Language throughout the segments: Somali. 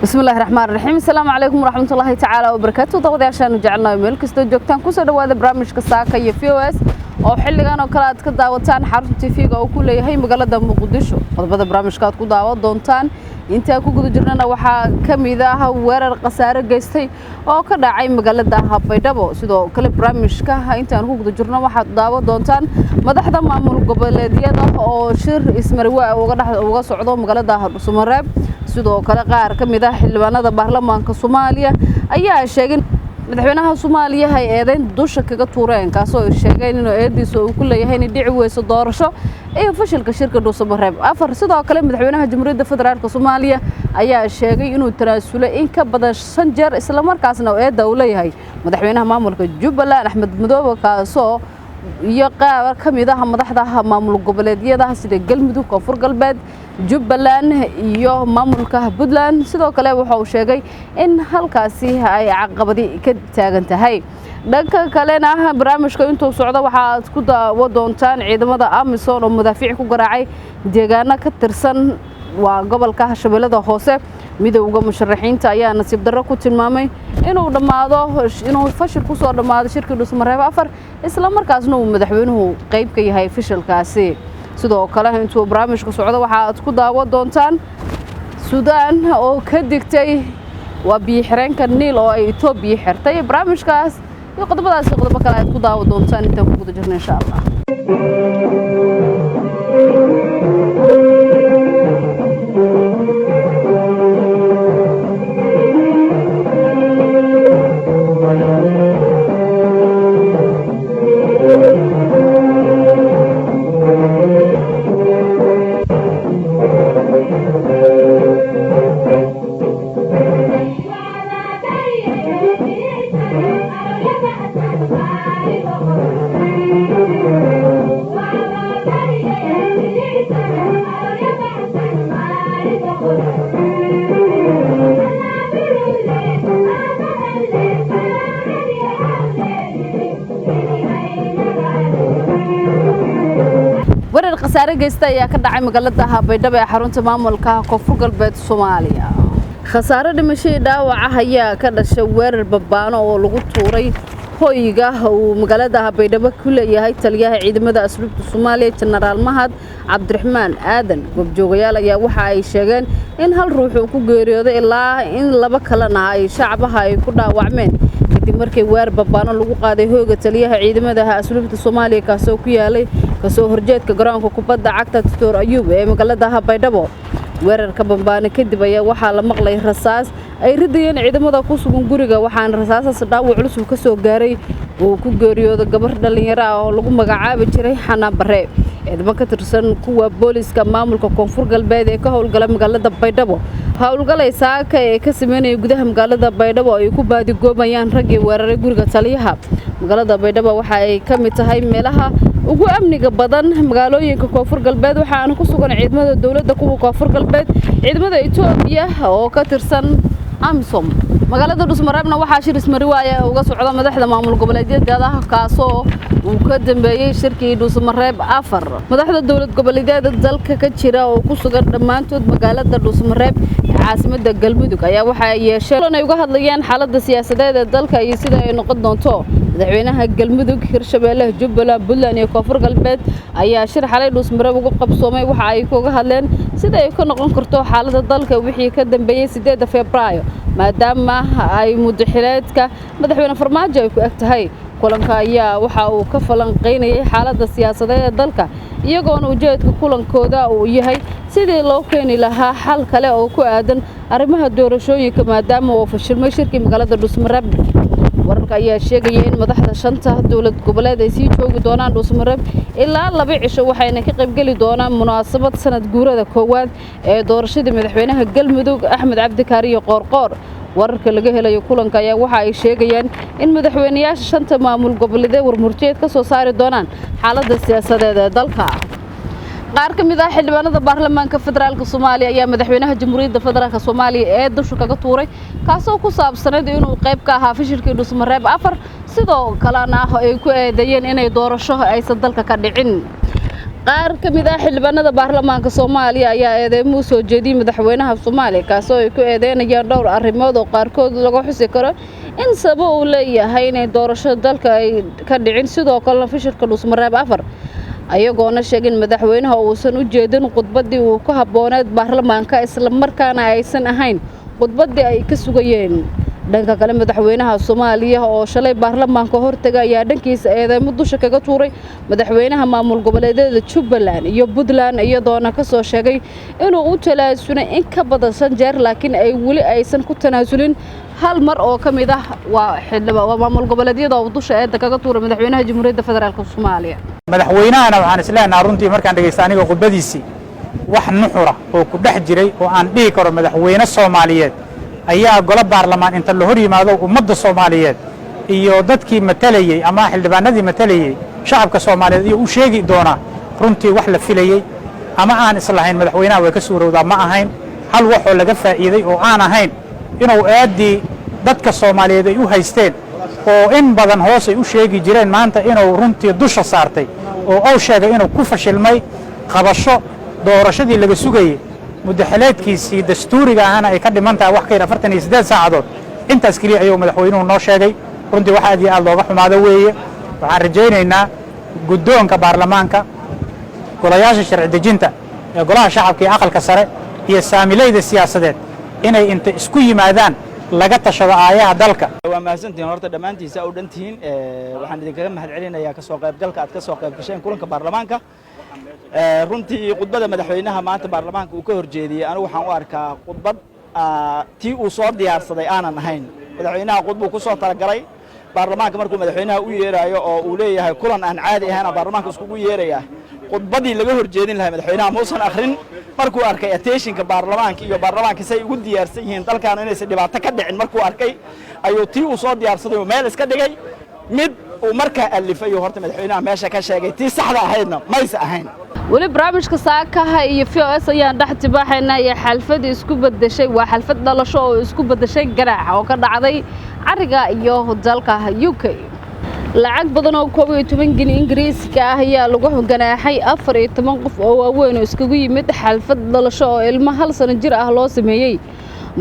Bismillahi raxmaan raxiim. Asalaamu calaykum waraxmatullaahi tacaala wabarakaatu. Daawadayaashaanu jecelnahay, meel kastoo joogtaan, kusoo dhawaada barnaamijka Saaka iyo VOS oo xilligan oo kale aad ka daawataan xarunta TV-ga oo ku leeyahay magaalada Muqdisho. Qodobada barnaamijka aad ku daawan doontaan intaan ku guda jirnana waxaa ka mid ah weerar khasaare geystay oo ka dhacay magaalada Baydhabo. Sidoo kale, barnaamijka intaan ku guda jirno waxaad daawan doontaan madaxda maamul goboleedyada oo shir ismariwa uga socdo magaalada Dhuusamareeb. Sidoo kale, qaar ka mid ah xildhibaanada baarlamaanka Soomaaliya ayaa sheegay madaxweynaha Soomaaliya ay eedeyn dusha kaga tuureen, kaasoo ay sheegeen inuu eediisa uu ku leeyahay inay dhici weyso doorasho iyo fashilka shirka Dhuusamareeb 4. Sidoo kale, madaxweynaha Jamhuuriyadda Federaalka Soomaaliya ayaa sheegay inuu tanaasulay in ka badan 5 jeer, islamarkaasna eedda uu leeyahay madaxweynaha maamulka Jubbaland Axmed Madoobe, kaasoo iyo qaar ka mid ah madaxda maamul goboleedyada sida Galmudug, Koonfur Galbeed, Jubbaland iyo maamulka Puntland. Sidoo kale, waxa uu sheegay in halkaasi ay caqabadi ka taagan tahay. Dhanka kalena, barnaamijka intuu socdo waxaad ku daawo doontaan ciidamada AMISOM oo madaafiic ku garaacay deegaano ka tirsan waa gobolka Shabeellada Hoose. Midowda musharaxiinta ayaa nasiib darro ku tilmaamay inuu dhammaado, inuu fashil ku soo dhammaado shirkii Dhuusamareeb 4, isla markaasna uu madaxweynuhu qayb ka yahay fashilkaasi. Sidoo kale, intuu barnaamijku socdo waxaad ku daawo doontaan Suudaan oo ka digtay waa biyo xireenka Niil oo ay Itoobiya xirtay. Barnaamijkaas iyo qodobadaas iyo qodobo kale aad ku daawo doontaan intaan ku guda jirno, insha Allah. Weerar khasaare geysta ayaa ka dhacay magaalada Baydhabo ee xarunta maamulka Koonfur Galbeed Soomaaliya. Khasaare dhimasho iyo dhaawac ah ayaa ka dhashay weerar babaano oo lagu tuuray hoyga uu magaalada Baydhabo ku leeyahay taliyaha ciidamada asluubta Soomaaliya, Jenaraal Mahad Cabdiraxmaan Aadan. Goobjoogayaal ayaa waxa ay sheegeen in hal ruux uu ku geeriyooday ilaa in laba kalena ay shacabaha ay ku dhaawacmeen kadib markii weerar babaano lagu qaaday hoyga taliyaha ciidamada asluubta Soomaaliya, kaasoo ku yaalay kasoo horjeedka garoonka kubadda cagta Doctor Ayuub ee magaalada Baydhabo. Weerarka bambaane kadib ayaa waxaa la maqlay rasaas ay ridayeen ciidamada ku sugan guriga, waxaana rasaasaas dhaawac culus uu ka soo gaaray uu ku geeriyooday gabar dhalinyaro ah oo lagu magacaabi jiray Xanaan Bare. Ciidamo ka tirsan kuwa booliska maamulka Koonfur Galbeed ee ka howlgala magaalada Baydhabo howlgalay saaka ee ka sameynaya gudaha magaalada Baydhabo ay ku baadigoobayaan raggii weeraray guriga taliyaha. Magaalada Baydhabo waxa ay ka mid tahay meelaha ugu amniga badan magaalooyinka Koonfur Galbeed, waxaana ku sugan ciidamada dowladda, kuwa Koonfur Galbeed, ciidamada Itoobiya oo ka tirsan AMISOM. Magaalada Dhusmareebna waxaa shir ismari waaya uga socda madaxda maamul goboleedyada, kaasoo uu ka dambeeyey shirkii Dhuusamareeb 4. Madaxda dowlad goboleedyada dalka ka jira oo ku sugan dhammaantood magaalada Dhuusamareeb ee caasimada Galmudug ayaa waxa ay yeesheen ay uga hadlayaan xaaladda siyaasadeed ee dalka iyo sida ay noqon doonto. Madaxweynaha Galmudug, Hirshabeelle, Jubbaland, Puntland iyo Koonfur Galbeed ayaa shir xalay Dhuusmareeb uga qabsoomay waxa ay kaga hadleen sida ay ka noqon karto xaaladda dalka wixii ka dambeeyey 8 Febraayo, maadaama ay muddo xileedka madaxweyne Farmaajo ay ku eg tahay. Kulanka ayaa waxa uu ka falanqeynayay xaaladda siyaasadeed ee dalka, iyagoona ujeedka kulankooda uu yahay sidii loo keeni lahaa xal kale oo ku aadan arrimaha doorashooyinka, maadaama uu fashilmay shirkii magaalada Dhuusmareeb. Wararka ayaa sheegaya in madaxda shanta dowlad goboleed ay sii joogi doonaan Dhuusamareeb ilaa 2 cisho, waxayna ka qaybgeli doonaan munaasabad sanad guurada koowaad ee doorashadii madaxweynaha Galmudug Axmed Cabdikaariyo Qoorqoor. Wararka laga helayo kulanka ayaa waxa ay sheegayaan in madaxweynayaasha shanta maamul goboleed ee warmurtiyeed ka soo saari doonaan xaaladda siyaasadeed ee dalka. Qaar ka mid ah xildhibaanada baarlamaanka federaalka Soomaaliya ayaa madaxweynaha Jamhuuriyadda Federaalka Soomaaliya ee dusha kaga tuuray, kaasoo ku saabsanayd inuu qayb ka ahaa fashilkii Dhuusamareeb 4, sidoo kalena ay ku eedeeyeen inay doorasho aysan dalka ka dhicin. Qaar ka mid ah xildhibaanada baarlamaanka Soomaaliya ayaa eedeymo u soo jeediyay madaxweynaha Soomaaliya, kaasoo ay ku eedeynayaan dhowr arrimood oo qaarkood laga xusi karo in sabab uu leeyahay inay doorasho dalka ay ka dhicin, sidoo kalena fashilka Dhuusamareeb 4, ayagoona sheegin madaxweynaha uusan u jeedin khudbaddii uu ku habbooneed baarlamaanka, isla markaana aysan ahayn khudbaddii ay ka sugayeen. Dhanka kale, madaxweynaha Soomaaliya oo shalay baarlamaanka hortagay ayaa dhankiisa eedeymo dusha kaga tuuray madaxweynaha maamul goboleedyada Jubbaland iyo Puntland, iyadoona ka soo sheegay inuu u tanaasulay in ka badan 5 jeer, laakiin ay weli aysan ku tanaasulin hal mar oo ka mid ah waa maamul goboleedyada oo dusha eedda kaga tuuray madaxweynaha Jamhuuriyadda Federaalka Soomaaliya. Madaxweynahana waxaan isleenahaa runtii markaan dhegeysta aniga khudbadiisii, wax nuxura oo ku dhex jiray oo aan dhihi karo madaxweyne Soomaaliyeed ayaa golo baarlamaan inta la hor yimaado ummadda Soomaaliyeed iyo dadkii matalayey ama xildhibaanadii matalayey shacabka Soomaaliyeed iyo u sheegi doonaa, runtii wax la filayey ama aan islahayn madaxweynaha way ka suurowdaa ma ahayn. Hal waxoo laga faa'iiday oo aan ahayn inuu aaddii dadka Soomaaliyeed ay u haysteen oo in badan hoos ay u sheegi jireen maanta inuu runtii dusha saartay oo uu sheegay inuu ku fashilmay qabasho doorashadii laga sugayey, muddaxileedkiisii dastuuriga ahana ay ka dhiman tahay wax ka yar 48 saacadood. Intaas keliya ayuu madaxweynuhu noo sheegay. Runtii wax aad iyo aad looga xumaado weeye. Waxaan rajaynaynaa guddoonka baarlamaanka, golayaasha sharci dejinta ee golaha shacabka iyo aqalka sare iyo saamilayda siyaasadeed inay inta isku yimaadaan laga tashado aayaha dalka. Waa mahadsantihiin horta dhammaantiisa u dhantihiin. Waxaan idinkaga mahad celinayaa kasoo qaybgalka aad ka soo qayb gasheen kulanka baarlamaanka. Runtii khudbada madaxweynaha maanta baarlamaanka uu ka horjeediyey, anigu waxaan u arkaa khudbad tii uu soo diyaarsaday aanan ahayn. Madaxweynaha khudbuu ku soo talagalay baarlamaanka. Markuu madaxweynaha u yeerayo oo uu leeyahay kulan aan caadi ahayn baarlamaanka iskugu yeerayaa, khudbadii laga horjeedin lahaa madaxweynaha muusan akhrin. Markuu arkay attentionka baarlamaanka iyo baarlamaanka say ugu diyaarsan yihiin dalkaana inaysan dhibaato ka dhicin markuu arkay, ayuu tii uu soo diyaarsaday uu meel iska dhigay, mid uu markaa alifay horta madaxweynaha meesha ka sheegay. Tii saxda ahaydna maysa ahayn. Weli barnaamijka Saakaha iyo VOS ayaan dhex tibaaxaynaa. Iyo xalfad isku bedeshay, waa xalfad dhalasho oo isku bedeshay garaac oo ka dhacday cariga iyo dalka UK. Lacag badan oo 11 gini Ingiriiska ah ayaa lagu ganaaxay 14 qof oo waaweyn oo iskugu yimid xalfad dhalasho oo ilmo 1 sano jir ah loo sameeyey.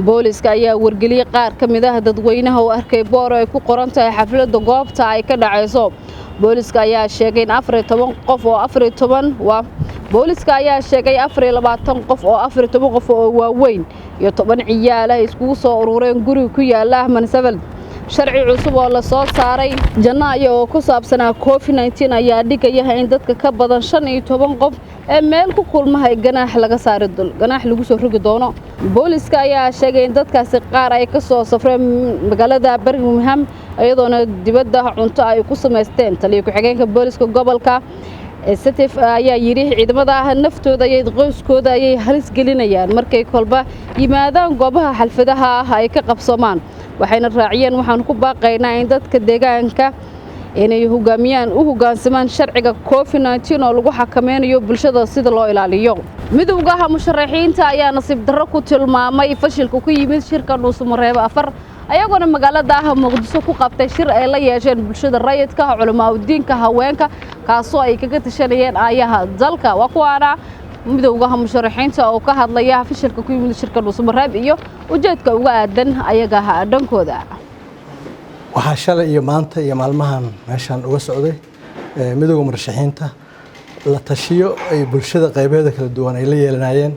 Booliska ayaa wargeliyey qaar ka mid ah dadweynaha oo arkay boor ay ku qoran tahay xafladda goobta ay ka dhacayso. Booliska ayaa sheegay in 14 qof oo 14 waa booliska ayaa sheegay 24 qof oo 14 qof oo waaweyn iyo 10 ciyaal ah iskugu soo urureen guriga ku yaala Mansabel. Sharci cusub oo la soo saaray Janaayo oo ku saabsanaa COVID-19 ayaa dhigaya in dadka ka badan 15 qof ee meel ku kulmahay ganaax laga saari doono, ganaax lagu soo rogi doono. Booliska ayaa sheegay in dadkaasi qaar ay ka soo safreen magaalada Birmingham, iyadoona dibadda cunto ay ku samaysteen. Taliye ku-xigeenka booliska gobolka Setif ayaa yiri ciidamada naftooda iyo qoyskooda ayay halis gelinayaan markay kolba yimaadaan goobaha xalfadaha ah ay ka qabsoomaan. Waxayna raaciyeen waxaan ku baaqaynaa in dadka deegaanka inay hogaamiyaan u hoggaansamaan sharciga COVID-19 oo lagu xakameynayo bulshada sida loo ilaaliyo. Midowga musharaxiinta ayaa nasiib darro ku tilmaamay fashilka ku yimid shirka Dhuusamareeb 4, ayagoona magaalada Muqdisho ku qabtay shir ay la yeesheen bulshada rayidka, culamaa udiinka, haweenka, kaasoo ay kaga tashanayeen aayaha dalka. Waa kuwaana midowga musharaxiinta oo ka hadlaya fashilka ku yimid shirka Dhuusamareeb iyo ujeedka uga aadan ayaga dhankooda. Waxaa shalay iyo maanta iyo maalmahan meeshaan uga socday midowga murashaxiinta la tashiyo ay bulshada qaybaheeda kala duwan ay la yeelanayeen.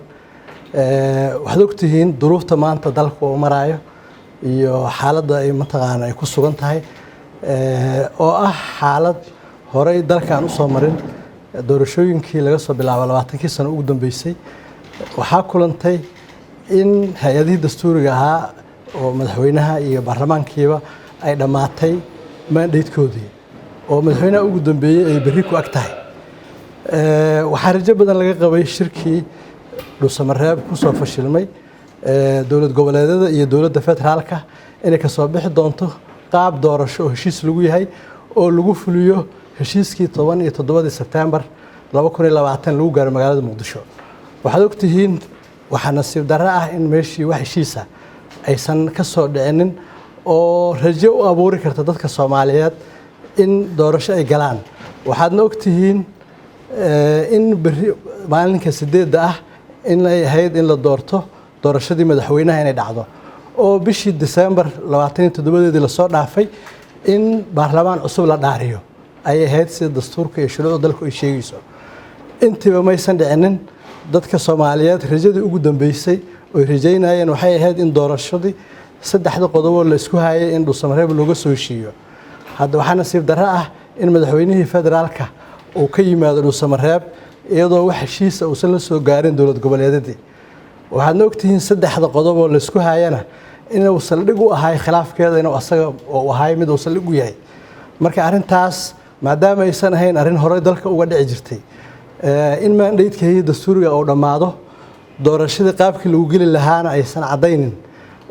Waxaad ogtihiin duruufta maanta dalka uu maraayo iyo xaaladda ay mataqaana ay ku sugan tahay, oo ah xaalad horey dalkaan usoo marin doorashooyinkii laga soo bilaabo 20kii sano ugu dambeysay. Waxaa kulantay in hay-adihii dastuuriga ahaa oo madaxweynaha iyo baarlamaankiiba ay dhammaatay mandatekoodii, oo madaxweynaha ugu dambeeyey ay berri ku ag tahay. Waxaa rajo badan laga qabay shirkii Dhuusamareeb ku soo fashilmay Dowlad goboleedyada iyo dowladda federaalka inay kasoo bixi doonto qaab doorasho oo heshiis lagu yahay oo lagu fuliyo heshiiskii 17-dii Sebtembar 2020 lagu gaaro magaalada Muqdisho. Waxaad ogtihiin, waxaa nasiib darro ah in meeshii wax heshiisa aysan ka soo dhicinin oo rajo u abuuri karta dadka Soomaaliyeed in doorasho ay galaan. Waxaadna ogtihiin in berri maalinka 8-da ah in ay ahayd in la doorto doorashadii madaxweynaha inay dhacdo, oo bishii Disembar 27-deedii lasoo dhaafay in baarlamaan cusub la dhaariyo ayay ahayd, sida dastuurka iyo shuruucda dalku ay sheegayso. Intiiba maysan dhicinin. Dadka Soomaaliyeed rajadii ugu dambeysay oy rajaynayeen waxay ahayd in doorashadii saddexda qodoboo la isku hayay in Dhuusamareeb looga soo heshiiyo. Hadda waxaa nasiib darro ah in madaxweynihii federaalka uu ka yimaado Dhuusamareeb iyadoo wax heshiisa uusan la soo gaarin dowlad goboleedyadii. Waxaadna ogtihiin saddexda qodoboo la isku hayana inuu saldhig u ahay khilaafkeeda, inuu asaga uu ahay mid uu saldhig u yahay. Marka arrintaas, maadaama aysan ahayn arrin horey dalka uga dhici jirtay, in mandate-ka dastuuriga uu dhammaado, doorashadii qaabkii lagu geli lahaana aysan caddaynin,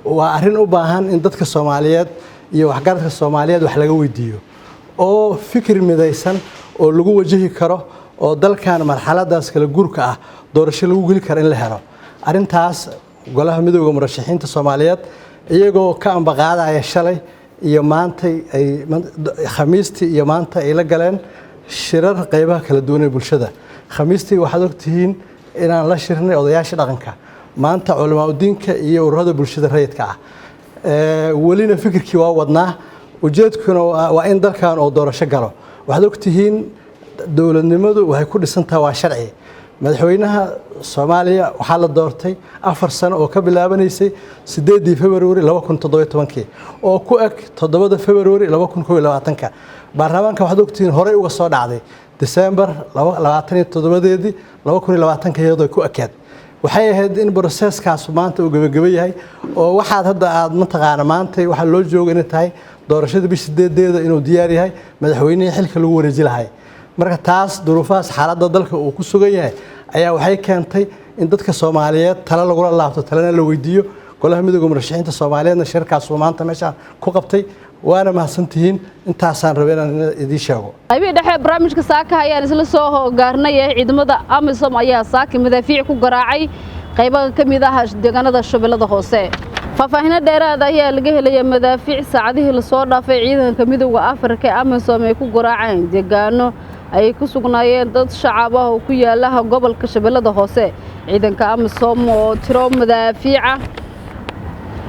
waa arrin u baahan in dadka Soomaaliyeed iyo waxgaradka Soomaaliyeed wax laga weydiiyo oo fikir midaysan oo lagu wajahi karo oo dalkan marxaladaas kala guurka ah doorasho lagu geli karo in la helo. Arrintaas Golaha Midowda Murashaxiinta Soomaaliyeed, iyagoo ka ambaqaadaya shalay iyo maantay ay Khamiistii iyo maanta ay la galeen shirar qeybaha kala duwan ee bulshada. Khamiistii waxaad ogtihiin inaan la shirnay odayaasha dhaqanka, maanta culamaa udiinka iyo ururada bulshada rayidka ah. Welina fikirkii waa wadnaa, ujeedkuna waa in dalkan oo doorasho galo. Waxaad ogtihiin dowladnimadu waxay ku dhisan tahay waa sharci. Madaxweynaha Soomaaliya waxaa la doortay 4 sano oo ka bilaabanaysay 8-dii Februari 2017-kii oo ku eg 7-da Februari 2021-ka. Baarlamaanka waxaad ogtihiin horey uga soo dhacday Disembar 27-deedii 2020-ka iyadoo ku ekeed. Waxay ahayd in process-kaas maanta uu gebagebo yahay oo waxaad hadda aad mataqaana maanta waxaa loo jooga inay tahay doorashada bish 8-deeda inuu diyaar yahay madaxweynihii xilka lagu wareeji lahay. Marka taas duruufahaas xaaladda dalka uu ku sugan yahay ayaa waxay keentay in dadka Soomaaliyeed talo lagula laabto, talena la weydiiyo. Golaha Midowda Murashaxiinta Soomaaliyeedna shirkaasuu maanta meeshaan ku qabtay. Waana mahadsantihiin, intaasaan rabay inaan idiin sheego. Qaybihii dhexe barnaamijka saaka ayaan isla soo gaarnay. Ee ciidamada AMISOM ayaa saaka madaafiic ku garaacay qaybaha ka mid ah deegaanada Shabeellada Hoose. Faahfaahino dheeraad ayaa laga helaya madaafiic saacadihii lasoo dhaafay ciidanka Midowda Afrika ee AMISOM ay ku garaaceen deegaano ay ku sugnaayeen dad shacab ah oo ku yaala gobolka Shabeellada Hoose. Ciidanka AMISOM oo tiro madaafiica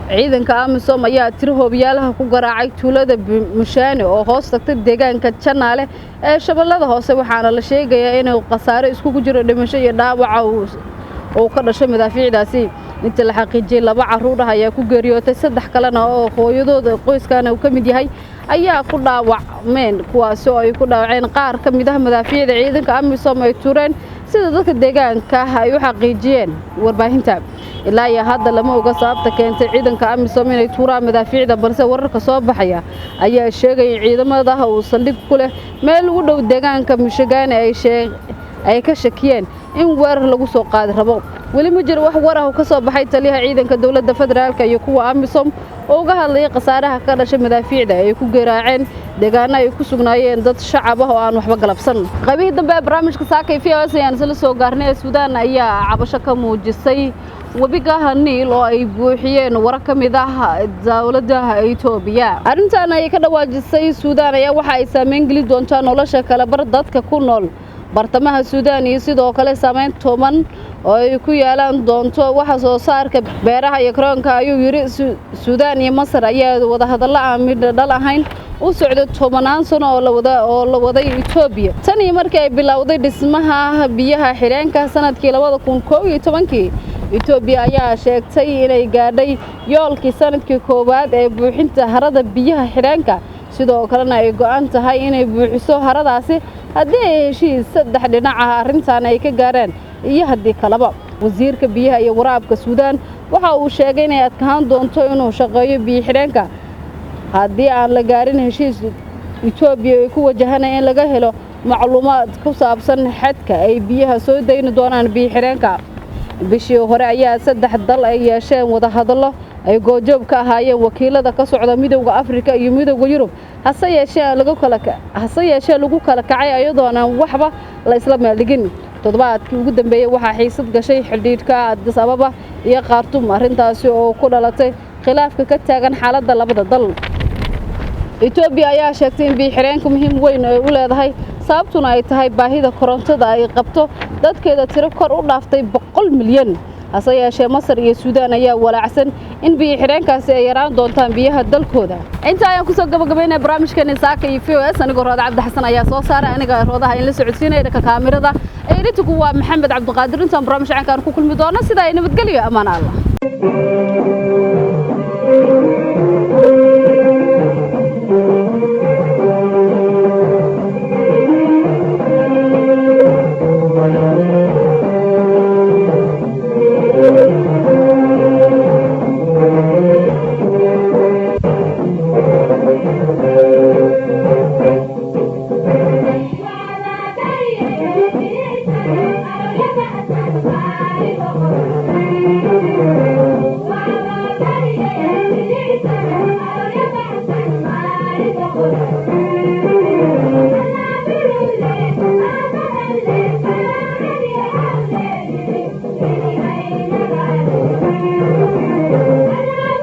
Ciidanka AMISOM ayaa tiro hoobiyaalaha ku garaacay tuulada Mushaane oo hoos tagta deegaanka Janaale ee Shabeellada Hoose, waxaana la sheegayaa inuu khasaare iskugu jiro dhimasho iyo dhaawaca uu ka dhashay madaafiicdaasi. Inta la xaqiijiyey, laba caruur ah ayaa ku geeriyootay, saddex kalena oo hooyadooda qoyskana uu ka mid yahay ayaa ku dhaawacmeen, kuwaasi oo ay ku dhaawaceen qaar ka mid ah madaafiicda ciidanka AMISOM ay tuureen, sida dadka deegaanka ay u xaqiijiyeen warbaahinta. Ilaa iyo hadda lama oga sababta keentay ciidanka AMISOM inay tuuraan madaafiicda, balse wararka soo baxaya ayaa sheegaya in ciidamada uu saldhig ku leh meel ugu dhow deegaanka Michigaane ay ka shakiyeen in weerar lagu soo qaadi rabo. Weli ma jiro wax war ah oo ka soo baxay taliyaha ciidanka dowladda federaalka iyo kuwa AMISOM oo uga hadlayay khasaaraha ka dhashay madaafiicda ay ku garaaceen deegaano ay ku sugnaayeen dad shacab ah oo aan waxba galabsan. Qaybihii dambe ee barnaamijka Saaka VOS ayaan isla soo gaarnay. Suudaan ayaa cabasho ka muujisay webiga Niil oo ay buuxiyeen warar ka mid ah dowladda Itoobiya. Arrintan ay ka dhawaajisay Suudaan ayaa waxa ay saameyn gelin doontaa nolosha kala bar dadka ku nool bartamaha Suudaan iyo sidoo kale saameyn toban oo ay ku yeelan doonto waxa soo saarka beeraha iyo karoonka, ayuu yiri. Suudaan iyo Masar ayaa wadahadallo aan midho dhal ahayn u socday tobanaan sano oo la waday Itoobiya tan iyo markii ay bilowday dhismaha biyaha xireenka sanadkii 2011-kii. Itoobiya ayaa sheegtay inay gaadhay yoolkii sanadkii koowaad ee buuxinta harada biyaha xireenka, sidoo kalena ay go'an tahay inay buuxiso haradaasi haddii ay heshiis saddex dhinac ah arrintan ay ka gaaraan iyo haddii kaleba. Wasiirka biyaha iyo waraabka Suudaan waxa uu sheegay inay adkaan doonto inuu shaqeeyo biyo xidheenka haddii aan la gaarin heshiis Itoobiya ay ku wajahanay in laga helo macluumaad ku saabsan xadka ay biyaha soo dayni doonaan biyo xidheenka. Bishii hore ayaa saddex dal ay yeesheen wadahadallo ay goobjoog ka ahaayeen wakiilada ka socda Midowda Afrika iyo Midowda Yurub, hase yeeshee lagu kala kacay iyadoona waxba la isla meeldhigin. Toddobaadkii ugu dambeeyey waxaa xiisad gashay xidhiidhka Addis Ababa iyo Khartoum, arrintaasi oo ku dhalatay khilaafka ka taagan xaaladda labada dal. Etoobiya ayaa sheegtay in biyo-xireenka muhiim weyn ay u leedahay, sababtuna ay tahay baahida korontada ay qabto dadkeeda tiro kor u dhaaftay 100 milyan. Hase yeeshee Masar iyo Suudaan ayaa walaacsan in biyo-xireenkaasi ay yaraan doontaan biyaha dalkooda. Inta ayaan kusoo gabagabaynaya barnaamijkeena Saaka iyo VOS. Anigoo Rooda Cabdi Xasan ayaa soo saaray, aniga Roodaha in la socodsiinaya, dhanka kaamirada editigu waa Maxamed Cabdiqaadir. Intaan barnaamij caynkaan ku kulmi doono, sidaa ay nabadgelyo, amaan Allah. Thank you.